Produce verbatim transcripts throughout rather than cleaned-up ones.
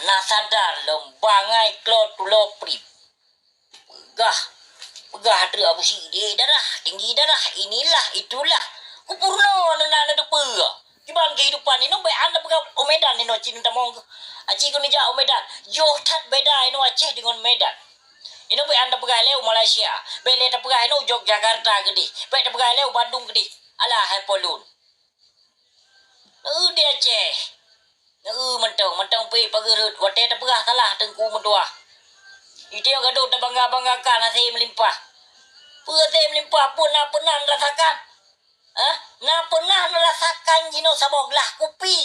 Na sadar lom bangai klo tulo prip. Peugah, peugah treuk Abu Syiek, darah, tinggi darah, inilah, itulah. Kupeurunoe neunak neuteupeue. Kiban keuhidupan inoe bèk an tapeugah u Medan inoe cit tamong. Aci keuneuk jak u Medan. Joh that beda inoe Aceh deungon Medan. Inoe bèk an tapeugah lé u Malaysia. Bèk lé tapeugah inoe u Yogyakarta keudeh. Bèk tapeugah lé u Bandung keudeh. Alah hai po lôn. Eu di Aceh. Eu mantong, mantong pih pageureuet watèe tapeugah salah Teungku meutuah. Itiok gadôh tabangga-banggakan hasé meulimpah. Peue hasé meulimpah pun na peunah neurasakan? Hah? Na peunah neurasakan jinoe saboh glah kupi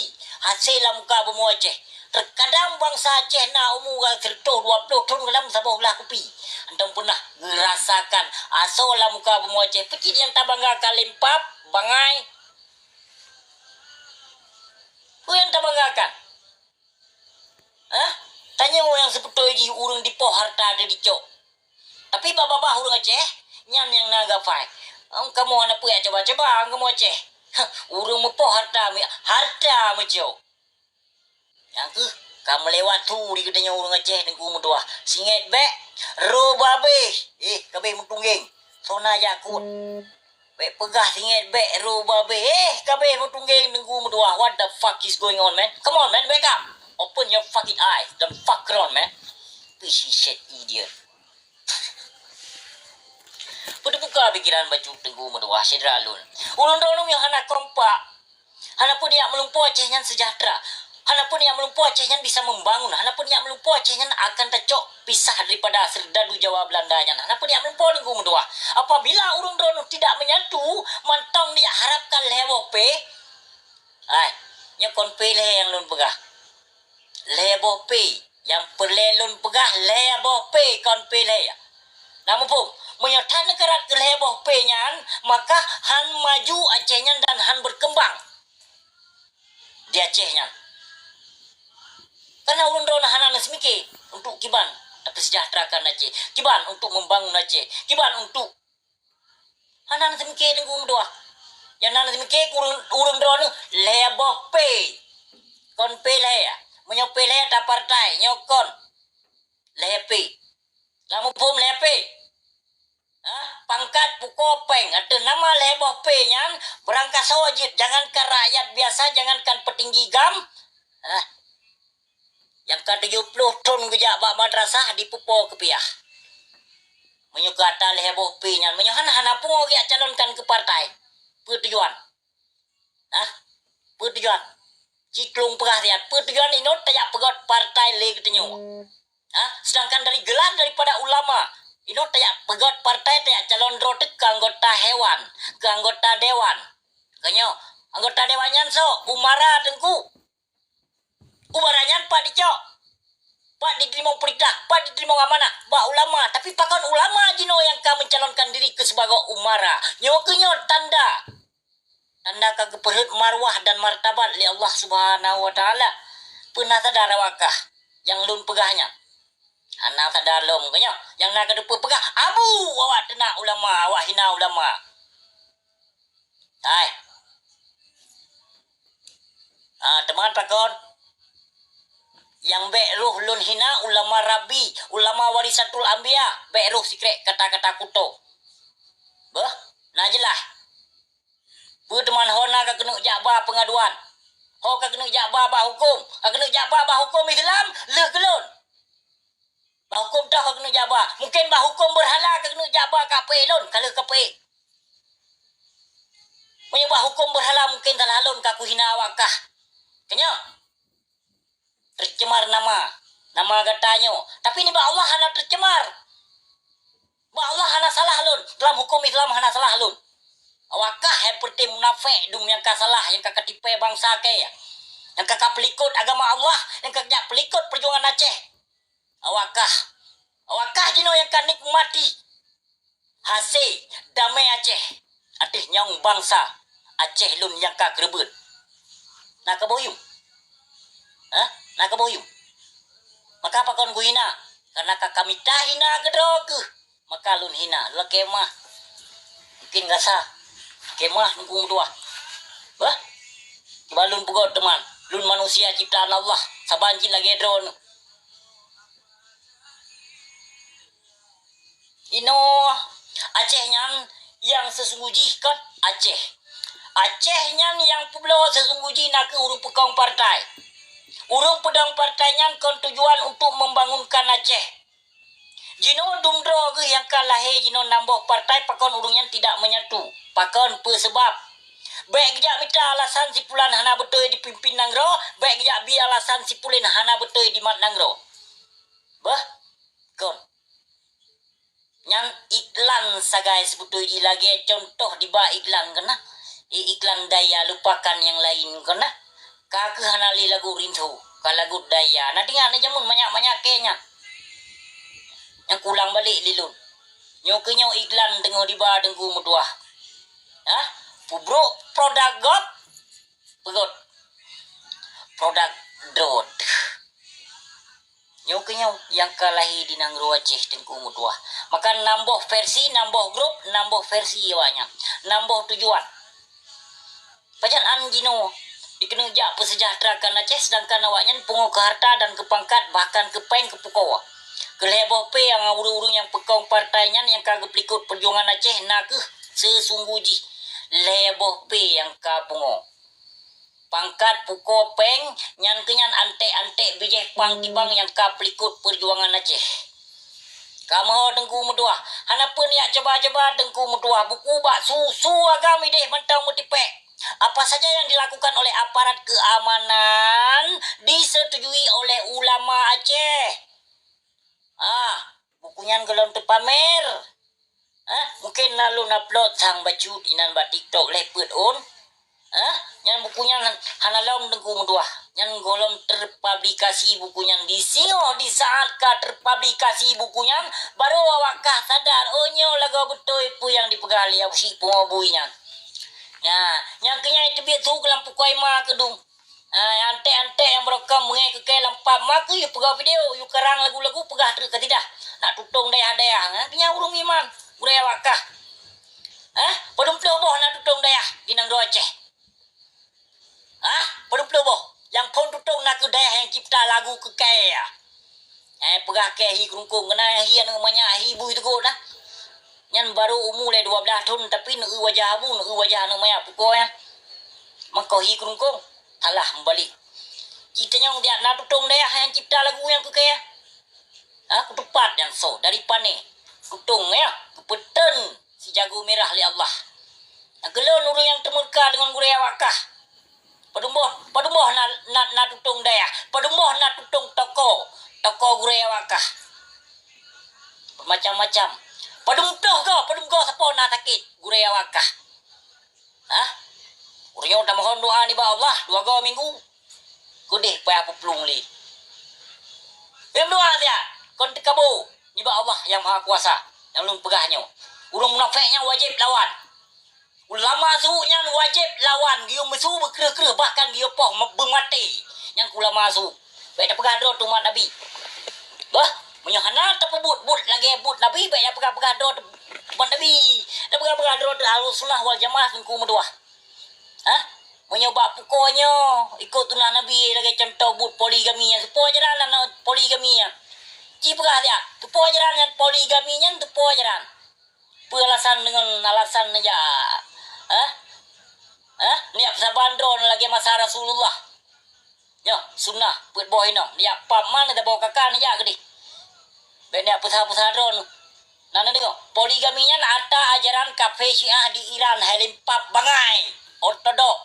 hasé lam muka bumoe Aceh. Teukadang bansa Aceh na umu ka sireutoh dua ploh thon lam saboh glah kupi. Mantong peunah geurasakan asoe lam muka bumoe Aceh. Peue cit nyang tabanggakan limpah, bangai? Peue nyang tabanggakan? Hah? Tanyoe nyang seubeutôi jih ureueng dipoh hareuta teuh dicok. Tapi bak babah ureueng Aceh, nyan nyang na gafai. Ong kamoe hana peue jak cuba-cuba, ong kamoe Aceh. Hah, ureueng meupoh hareuta meu-, hareuta meucok. Nyang keuh ka meulewat su di geutanyoe ureueng Aceh Teungku meutuah. Singèt bèk, ro babeh. Eh, kabeh meutunggeng. Sona jakut. Bèk peugah singèt bèk ro babeh. Eh, kabeh meutunggeng Teungku meutuah. What the fuck is going on, man? Come on, man, wake up. Open your fucking eyes. Don't fuck around, man. Piece of shit idiot. Peuteubuka pikeran bacut Teungku meutuah syedara lôn. Ureueng droeneuh nyoe hana kompak. Hana peue jak meulumpoe Aceh nyan seujahteura. Hana peue jak meulumpoe Aceh nyan bisa membangun. Hana peue jak meulumpoe Aceh nyan akan tacok pisah daripada seurdadu Jawa Belanda nyan. Hana peue jak meulumpoe Teungku meutuah. Apabila ureueng droeneuh tidak menyatu, mantong jak harapkan lhèe boh pèe. Hai, nyoe kon pèe lhèe nyang lôn peugah. Lhèe boh pèe. Nyang peureulèe lôn peugah lhèe boh pèe kon pèe lhèe. Na muphom? Meunyoe that neukarat keu lhèe boh pèe nyan, maka han maju Aceh nyan dan han berkembang di Aceh nyan. Karena ureueng droeneuh hana neuseumiké untuk kiban tapeuseujahteurakan Aceh, kiban untuk membangun Aceh, kiban untuk Hana neuseumiké Teungku meutuah. Nyang na neuseumiké ureueng, ureueng droeneuh lhèe boh pèe. Kon pèe lhèe. Meunyoe pèe lhèe ata partai, nyoe kon lhèe pèe. Na muphom lhèe pèe? Hah? Pangkat, pukoe, pèng. Ateueh nama lhèe boh pèe nyan, beurangkasoe jeuet. Jangankan rakyat biasa, jangankan petinggi gam. Hah? Nyang ka tujoh ploh thon geujak bak madrasah dipeupo keupiah. Meunyoe keu ata lhèe boh pèe nyan, meunyoe hana, hana pungo geujak calonkan keu partai. Peue tujuan? Hah? Peue tujuan? Ci klung peugah siat. Peue tujuan inoe tajak peugöt partai lé geutanyoe? Hah? Sedangkan dari gelar daripada ulama, inoe tajak peugöt partai, tajak calon droe teuh keu anggota hewan, keu anggota dewan. Keu nyoe, anggota dewan nyan soe? Umara Teungku. Umara nyan pat dicok, pat jiteurimong peurintah, pat jiteurimong amanah bak ulama. Tapi pakon ulama jinoe nyang ka mencalonkan diri keu sibagoe umara? Nyoe keuh nyoe tanda. Tanda ka geupeurhot marwah dan martabat lé Allah Subhanahu wa Taala. Peue na sadar awak kah nyang lôn peugah nyan? Hana sadar lom keuh nyoe. Nyang na ka teupeu peugah, abu awak teunak ulama, awak hina ulama. Hai. Ah, teuma pakon? Nyang bèk roh lôn hina ulama Rabbi, ulama warisatul anbiya, bèk roh sikrek kata-kata kuto. Beuh, na jeulaih. Peue teuma ho na ka keuneuk jak ba peungaduan? Ho ka keuneuk jak ba bak huköm? Ka keuneuk jak ba bak huköm Islam, lheueh keu lôn. Bak huköm toh ka keuneuk jak ba. Mungken bak huköm beurhala ka keuneuk jak ba, ka peuék lôn, ka lheueh ka peuék. Meunyoe bak huköm beurhala mungken salah lôn ka kuhina awak kah. Keu nyoe, teucemar nama, nama gata nyoe. Tapi nibak Allah hana teucemar. Bak Allah hana salah lôn, dalam huköm Islam hana salah lôn. Awak kah hai peureté munafék dum nyang ka salah, nyang ka katipée bansa kèe, nyang ka kapeulikot agama Allah, nyang ka jak peulikot peujuangan Aceh. Awak kah, awak kah jinoe nyang ka nikmati hasé damé Aceh ateueh nyawöng bansa Aceh lôn nyang ka keureubeuen. Na kaboh yuem? Hah? Na kaboh yuem? Maka pakon kuhina? Kareuna ka kamita hina keudroe keuh. Maka lôn hina, lakée meuah. Mungken rasa, lakée meuah Teungku meutuah. Bah? Cuba lôn peugöt teuma, lôn manusia ciptaan Allah, saban cit lagée droeneuh. Inoe Aceh nyan nyang seusunggoh jih kon Aceh. Aceh nyan nyang peubloe seusunggoh jih nakeuh ureuëng peukong partai. Ureuëng peudong partai nyan kon tujuan untuk membangunkan Aceh. Jinoe dum droe geuh nyang ka lahé jinoe nam boh partai pakon ureuëng nyan tidak menyatu. Pakon peue seubab? Bék geujak mita alasan sipulan hana beutôi dipimpin nanggroe, bék geujak bi alasan sipulen hana beutôi dimat nanggroe. Bah, kon. Nyan iklan sagai seubeutôi jih lagée contoh diba iklan keunan. I-, iklan daya lupakan nyang lain keunan. Ka keuh hana lé lagu rindu, ka lagu daya. Na deungoe na jameun manyak-manyak kée nyan. Nyang kulang balek lé lôn. Nyoe keuh nyoe iklan teungoh diba Teungku meutuah. Hah? Peubrok produk gob, peugot produk drot. Nyoe keuh nyoe nyang ka lahé di nanggroe Aceh Teungku meutuah. Maka nam boh versi, nam boh grup, nam boh versi awaknyan. Nam boh tujuan. Pajan an jinoe dikeuneuk jak peuseujahteurakan Aceh, seudangkan awaknyan pungoh keu harta dan keu pangkat, bahkan keu péng keu pukoe. Keu lhée boh pé nyang ureuëng-ureuëng nyang peukong partai nyan nyang ka geupeulikot peujuangan Aceh nakeuh seusunggoh jih lhée boh pé nyang ka pungoe. Pangkat pukoe péng nyan keuh nyan anték-anték bijéh pang tibang nyang ka peulikot peujuangan Aceh. Kamoe Teungku meutuah, hana peue neujak cuba-cuba Teungku meutuah buku bak su-su agam idéh mantong meutipék. Apa saja yang dilakukan oleh aparat keamanan disetujui oleh ulama Aceh. Ah, buku nyan gohlom teupamer. Hah? Mungken na lôn upload sang bacut inan bak TikTok lhée peuet ôn. Hah? Nyan buku nyan hana lom Teungku meutuah. Nyan gohlom terpublikasi buku nyan. Di singoh di saat ka terpublikasi buku nyan, baru awak kah sadar, oh nyoe lagoe beutôi peue nyang dipeugah lé Abusyik Pungo Bui nyan. Nyan, nyang keuh nyan teubiet su keu lam pukoe ma keudung. Ah, anték-anték nyang beurokon meungai keu kée lam pap ma keuh yue peugah video, yue karang lagu-lagu peugah treuk ka sidah. Nak tutong dayah-dayah, ha, keu nyang ureuëng iman, gurée awak kah. Hah? Padum ploh boh nak tutong dayah di nanggroe Aceh. Hah? Padum ploh boh. Nyang phon tutong nakeuh dayah nyang cipta lagu keu kée. Eh, peugah kée hi keurungkong, keunan hi aneuëk manyak, hi bui teugok na. Nyan barô umu lé dua blaih thon, tapi neueu wajah abu, neueu wajah aneuëk manyak pukoe nyan. Mangko hi keurungkong, salah meubalek. Jitanyong diat na tutong dayah nyang cipta lagu nyang keu kée. Ha, kutupat nyan soe dari pané. Tutong ya, kupeutén si jago mirah lé Allah. Nyang keu lôn ureuëng nyang teumeureuka deungon gurée awak kah. Padum boh, padum boh na, na, na tutong dayah, padum boh na tutong toko, toko gurée awak kah. Macam-macam. Padum ploh goe, padum goe sapo na sakét gurée awak kah. Hah? Ureuëng nyoe tamohon doa nibak Allah dua goe minggu. Keudeh payah peuplueng lé. Lôn doa siat, kon teukabo nibak Allah Nyang Maha Kuasa nyang lôn peugah nyoe. Ureuëng munafék nyan wajéb lawan. Ulama su nyan wajéb lawan, geuyue meusu beukreueh-kreueh, bahkan geuyue poh me-, beumaté. Nyan keu ulama su. Bék tapeugah droe teuh umat Nabi. Bah, meunyoe hana tapeubuet buet lagée buet Nabi, bék tapeugah-peugah droe teuh umat Nabi. Tapeugah-peugah droe teuh Ahlussunnah wal Jamaah Teungku meutuah. Hah? Meunyoe bak pukoe nyoe ikot sunnah Nabi lagée cuntoh buet poligami nyan, teupeue ajaran nan poligami nyan. Ci peugah siat, teupeue ajaran nyan poligami nyan, teupeue ajaran. Peue alasan deungon alasan neujak, eh? Eh? Neujak peusaban droe lagée masa Rasulullah. Nyoe sunnah peuet boh inong. Neujak pap ma neutaboh kaka neujak keudeh. Bék neujak peusa-peusa droe. Na neudeungoe, poligami nyan ata ajaran kafé Syiah di Iran, hai lempap bangai, ortodok.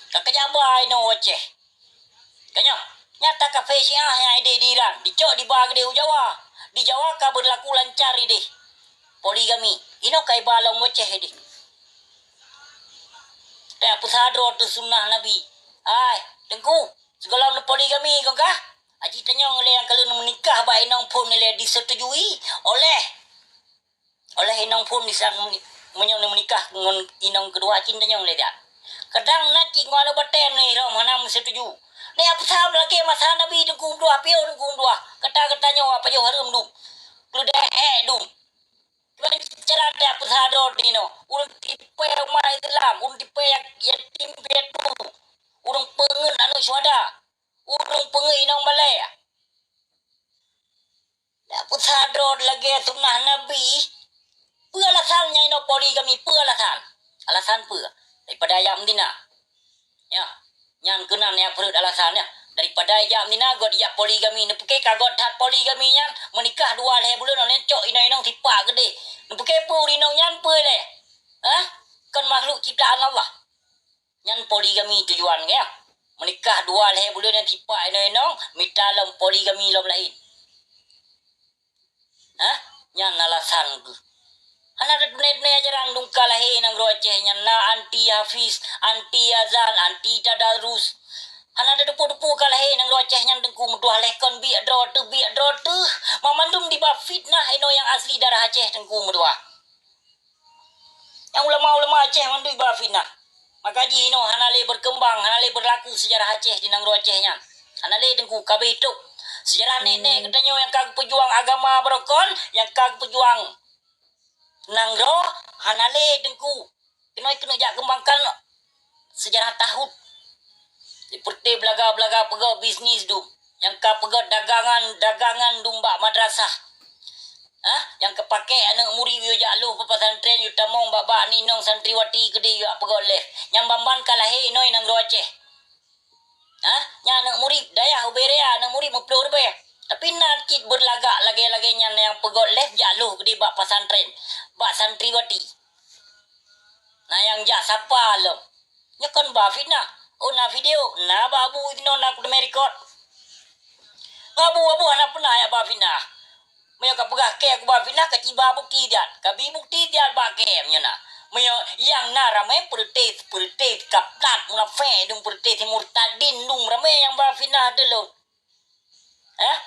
Ka keujak ba inoe u Aceh. Ka nyoe, nyata kafé Syiah nyang ideh di Iran, dicok diba keudeh u Jawa. Di Jawa ka beurlaku lancar ideh poligami. Inoe ka iba lom u Aceh ideh. Tapeusa droe teuh sunnah Nabi. Hai, Teungku, sigohlom neupoligami kon kah? Aji tanyong lé nyang ka lheueh meunikah bak inong phon ilée disetujui oleh Oleh inong phon di sang meunyoe neumeunikah ngon inong keudua cit tanyong lé that. Kadang na cit ngon aneuk batée neuirom hana meusetuju. Neujak peusaha meulakée masa Nabi Teungku meutuah, piôh Teungku meutuah. Kata-kata nyoe pajoh hareuem dum. Keudeue ék dum. Kiban cara neujak peusaha droe teuh inoe. Ureuëng tipée umat Islam, ureuëng tipée yatim piatu. Ureuëng peungeut aneuk syuhada. Ureuëng peungeut inong balée. Yak peusadot lagèe sunnah Nabi. Peue alasan nyang inoe poligami? Peue alasan? Alasan peue? Daripada ayam dina. Ya, nyan keunan nyang peureut alasan nyan. Daripada ijak meunan göt ijak poligami. Neupiké ka göt that poligami nyan, meunikah dua lhèe buleuen, nyan cok inong-inong sipak keudéh. Neupiké peue ureueng inong nyan peue lé? Hah? Kon makhluk ciptaan Allah. Nyan poligami tujuan geuh. Meunikah dua lhèe buleuen nyan sipak inong-inong, mita lom poligami lom laén. Hah? Nyan alasan geuh. Hana teutuné-tuné ajaran dungka lahé nanggroe Aceh nyan na anti hafiz, anti azan, anti tadarus. Hana teutupu-tupu ka lahé nanggroe Aceh nyan Teungku meutuah leh kon biek droe teuh, biek droe teuh. Mamandum diba fitnah inoe nyang asli darah Aceh Teungku meutuah. Nyang ulama-ulama Aceh mandum iba fitnah. Maka jih inoe hana lé berkembang, hana lé berlaku sejarah Aceh di nanggroe Aceh nyan. Hana lé Teungku, ka beuhitok. Sejarah nek-nek geutanyoe nyang ka geupeujuang agama barokon, nyang ka geupeujuang nanggroe, hana lé Teungku. Keunoe keuneuk jak kembangkan sejarah tahut. Di peureute beulaga-beulaga peugöt bisnis dum. Nyang ka peugöt dagangan, dagangan dum bak madrasah. Hah? Nyang ka pakék aneuk murit yue jak lôh bak pesantren, yue tamong bak-bak ninong santriwati keudéh yue peugöt leh. Nyang ban-ban ka lahé inoe nanggroe Aceh. Hah? Nyan aneuk murit dayah ubé raya, aneuk murit meuploh ribèe. Tapi na cit beulagak lagèe-lagèe nyan nyang peugöt leh jak lôh keudéh bak pesantren, bak santriwati. Na nyang jak sapa lom. Nyoe kon ba fitnah. Oh, na video, na bak abu inoe na kuteumé record. Abu-abu hana peunah jak ba fitnah. Meunyoe ka peugah kèe aku ba fitnah, ka ciba bukti that. Ka bi bukti that bak kèe meunyoe na. Meunyoe nyang na ramé peureute, peureute kaplat munafék dum, peureute murtadin dum ramé nyang ba fitnah teulon. Eh?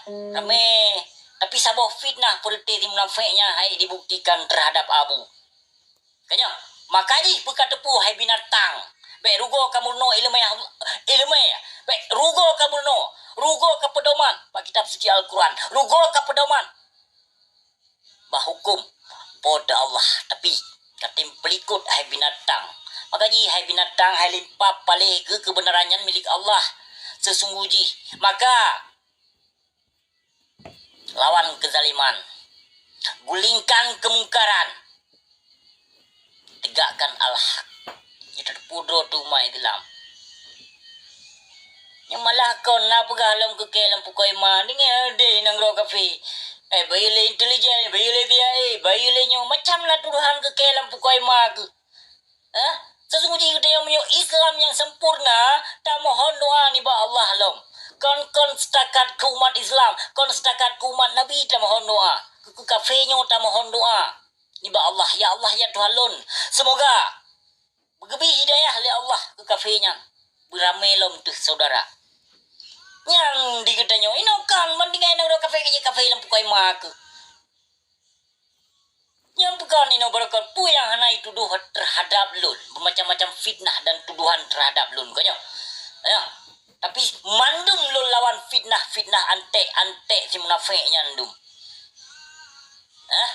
Ramé. Tapi saboh fitnah peureute munafék nyan hai dibuktikan terhadap abu. Ka nyoe, maka jih peue ka teupeue hai binatang. Bèk rugoe ka meurunoe ileumèe, ileumèe. Bèk rugoe ka meurunoe, rugoe ka peudoman bak kitab suci Al-Quran. Rugoe ka peudoman bak huköm Po teu Allah. Tapi ka tem peulikot hai binatang. Maka jih hai binatang, hai limpab paléh keu keubeunaran nyan milék Allah seusunggoh jih. Maka lawan keuzaliman, gulingkan keumungkaran, tegakkan al-haq. Nyoe teupeue droe teuh umat Islam. Nyoe malah kon na peugah lom keu kèe lam pukoe ma, deungö deh nanggroe kafé. Eh, bayeue lé intelijen, bayeue lé C I A, bayeue lé nyoe, macam na tuduhan keu kèe lam pukoe ma keuh. Eh? Seusunggoh jih geutanyoe meunyoe Islam nyang sempurna, tamohon doa nibak Allah lom. Kon, kon setakat keu umat Islam, kon setakat keu umat Nabi tamohon doa. Keu, keu kafé nyoe tamohon doa nibak Allah, "Ya Allah, ya Tuhan lôn, seumoga beugeubri hidayah lé Allah keu kafé nyan, beuramé lom teuh syedara." Nyang di geutanyoe inoe kan, bandingan nanggroe kafé keu jih kafé lam pukoe ma keuh. Nyang peugah ninoe barokon peue nyang hana jitudoh terhadap lôn, bermacam-macam fitnah dan tuduhan terhadap lôn, kon nyoe. Ya. Tapi mandum lôn lawan fitnah-fitnah anték-anték si munafék nyan dum. Hah?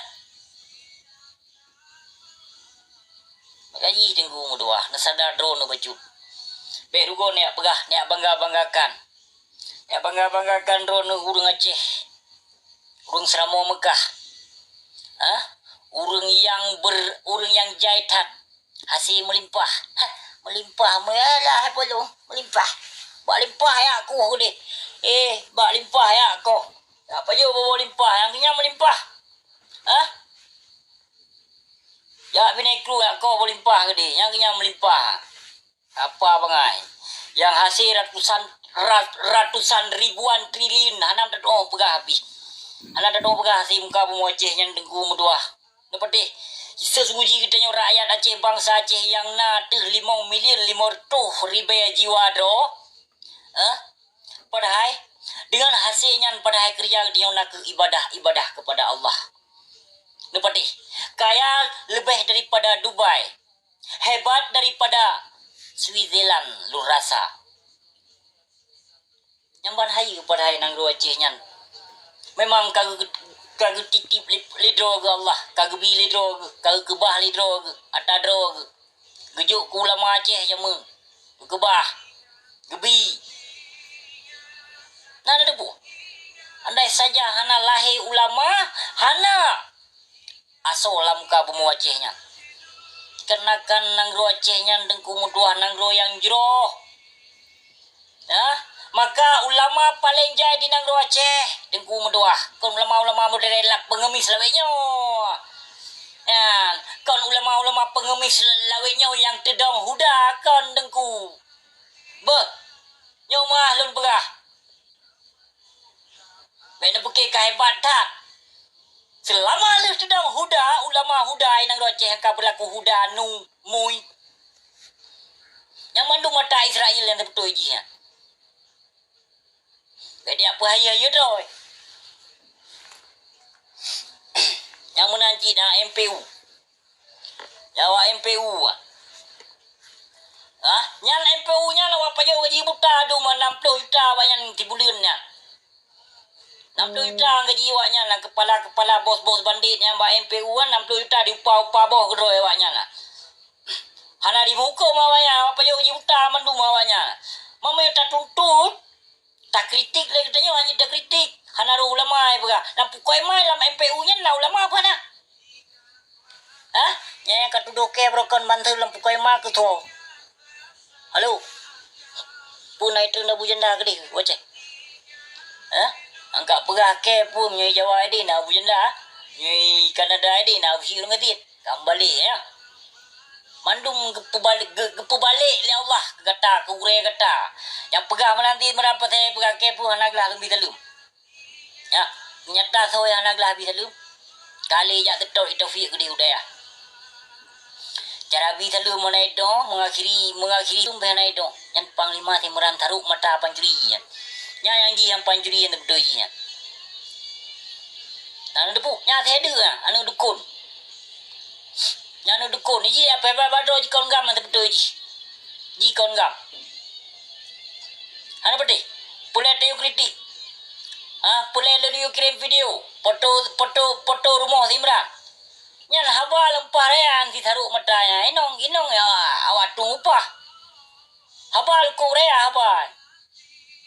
Maka jih Teungku meudoa, neusada droe neuh bacut. Bèk rugoe neujak peugah, neujak bangga-banggakan. Neujak bangga-banggakan droe neuh ureueng Aceh. Ureueng seuramoe Meukah. Hah? Ureueng nyang ber-, ureueng nyang jai that. Hasé meulimpah. Hah, meulimpah, meuyalah, hai peuloh, meulimpah. Bak limpah jak koh udeh. Eh, bak limpah jak koh. Jak pajoh boh limpah, nyang keunyan meulimpah. Hah? Jak binéh kru jak koh boh limpah keudeh, nyang keunyan meulimpah. Apa bangai? Nyang hasé ratusan, rat-, ratusan ribuan triliun hana tatuoh peugah abéh. Hana tatuoh peugah hasé muka bumoe Aceh nyan Teungku meudoa. Neupatéh, seusunggoh jih geutanyoe rakyat Aceh, bansa Aceh nyang na teuh limong milion limong reutôh ribèe jiwa droe, eh? Padahai deungon hasé nyan, padahai keureuja geutanyoe na kheueh ibadah-ibadah keupada Allah. Neupatéh, kaya leubeh daripada Dubai. Hebat daripada Switzerland lôn rasa. Nyang ban hayeue padahai nanggroe Aceh nyan. Memang ka geu-, ka geutitip lé, lé droe geuh Allah, ka geubi lé droe geuh, ka geukeubah lé droe geuh, ata droe geuh. Geujok keu ulama Aceh jameun, geukeubah, geubi. Na neuteupeue? Andai saja hana lahé ulama, hana asoe lam muka bumoe Aceh nyan. Keureuna kan nanggroe Aceh nyan Teungku meutuah nanggroe nyang jroh. Ya, maka ulama paleng jai di nanggroe Aceh Teungku meutuah. Kon ulama-ulama modern lak pengemis lawét nyoe. Nyan, kon ulama-ulama pengemis lawét nyoe nyang teudong huda kon Teungku. Beuh, nyoe mah lôn peugah. Bèk neupike ka hebat that. Seulama lheueh teudong huda, ulama huda nyang roh Aceh ka beulaku huda nu mui. Nyang mandum ata Israel nyang teupeutôi jih nyan. Bèk jak peuhayeue-hayeue droe. Nyang meunan cit na M P U. Nyan awak M P U. Ha? Nyan M P U nyan awak pajoh gaji buta dum enam puluh juta awak nyan sibuleuen nyan. Enam puluh juta gaji awak nyan, kepala-kepala bos-bos bandit nyan bak M P U kan enam puluh juta diupah-upah boh keudroe awak nyan. Hana dihuköm awak nyan, awak pajoh gaji buta mandum awak nyan. Meunyoe tatuntut, takritik lé geutanyoe, hana takritik. Hana rôh ulama peugah. Lam pukoi ma lam M P U nyan na ulama apa na? Hah? Nyang ka tudoh kèe beurokon bansa lam pukoi ma keu tho. Halo. Peue na itu na bujanda keudeh, waceh. Hah? Angkat peugah kèe peue meunyoe Jawa ideh na bujanda, meunyoe Kanada ideh na bisi ureueng geutit. Ka meubalek, ya. Mandum geupeubalek, ge-, geupeubalek lé Allah keu gata, keu ureueng gata. Nyang peugah meunan ti meunan pasai peugah kèe peue hana glah leumbih saleuem. Ya, nyata soe hana glah bi saleuem. Kali jak teutot i Taufik keudeh u dayah. Cara bi saleuem meunan idong, mengakhiri, mengakhiri saleuem beh hana idong. Nyan panglima Simran Taruk mata pancuri nyan. Nyan nyang jih nyang pancuri nyang teubeutôi jih nyan. Nyan teupeu, nyan saya deuk nyan, aneuk dukun. Nyan aneuk dukun, jih apa hebat badro jikon gam nyang teubeutôi jih. Jikon gam. Hana peudeh. Peureulèe tayue kritik. Ah, peureulèe lôn yue kirém video. Foto, foto, foto rumoh Simran. Nyan haba leumpah raya si Taruk mata nyan. Inong, inong ya awak tueng upah. Haba lukok raya haba.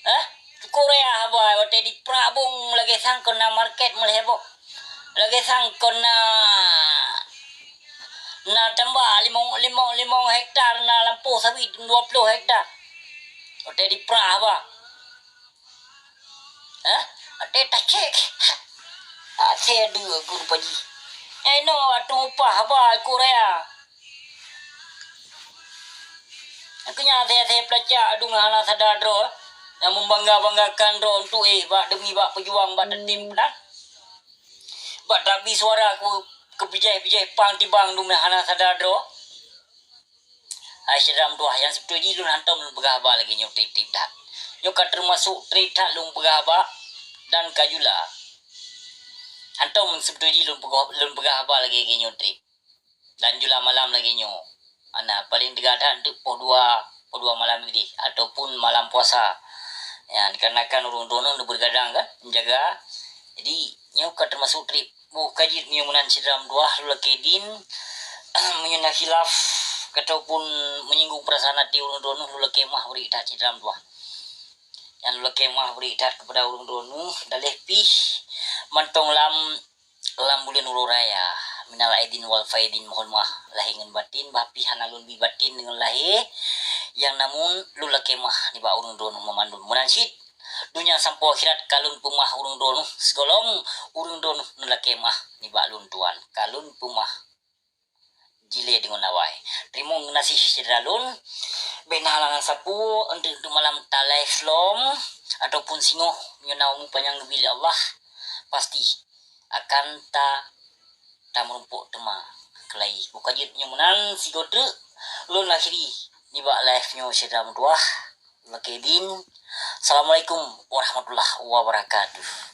Eh? Lukok raya haba watèe di Prabong lagèe sang kon na market meulhèe boh. Lagèe sang kon na, na tambak limong, limong, limong hektar na lampôh sawit dua puluh hektar. Watèe di Prah haba. Hah? Watèe tacek. Asèe dua guru paji. Nyang inoe awak tueng upah haba lukok raya. Aku nyan asèe-asèe peulacak adung hana sadar droe. Nyang membangga-banggakan droe untuk eh bak demi bak peujuang bak teutém peunang. Bak tabi suara ku keubijèh-bijèh pang tibang dum hana sadar droe. Hai syedara meutuah, nyang sibeutôi jih lôn hantom lôn peugah haba lagèe nyoe trép-trép that. Nyoe ka teumasok trép that lôn peugah haba dan ka jula. Hantom sibeutôi jih lôn peugah, lôn peugah haba lagèe, lagèe nyoe trép. Dan jula malam lagèe nyoe. Ana, paleng teuga that teuk poh dua, poh dua malam ideh ataupun malam puasa. Ya, dikarenakan ureueng droeneuh neubeugadang kan, menjaga. Jadi, nyoe ka teumasok trép. Boh ka jeuet meunyoe meunan syedara meutuah lôn lakèe idin, meunyoe na khilaf ataupun menyinggung perasaan até ureueng droeneuh lôn lakèe meuah bri that syedara meutuah. Nyan lôn lakèe meuah bri that keupada ureueng droeneuh, daleh pih mantong lam, lam buleuen uroe raya. Minal aidin wal faidin, mohon meuah lahé ngon batin, bah pih hana lôn bi batin deungon lahé, nyang namun lôn lakèe meuah nibak ureueng droeneuh meumandum. Meunan cit, donya sampoe akhirat ka lôn peumeuah ureueng droeneuh sigohlom ureueng droeneuh neulakèe meuah nibak lôn tuan. Ka lôn peumeuah jilé deungon awai. Teurimong geunaséh syedara lôn, bèk na halangan sapeue, eunteuk-eunteuk malam ta-live lom ataupun singoh meunyoe na umu panyang geubri lé Allah, pasti akan ta tameurumpok teuma keulai. Boh ka jeuet nyoe meunan sigoe treuk lôn akhiri nibak live nyoe syedara meutuah. Lakèe idin. Assalamualaikum warahmatullahi wabarakatuh.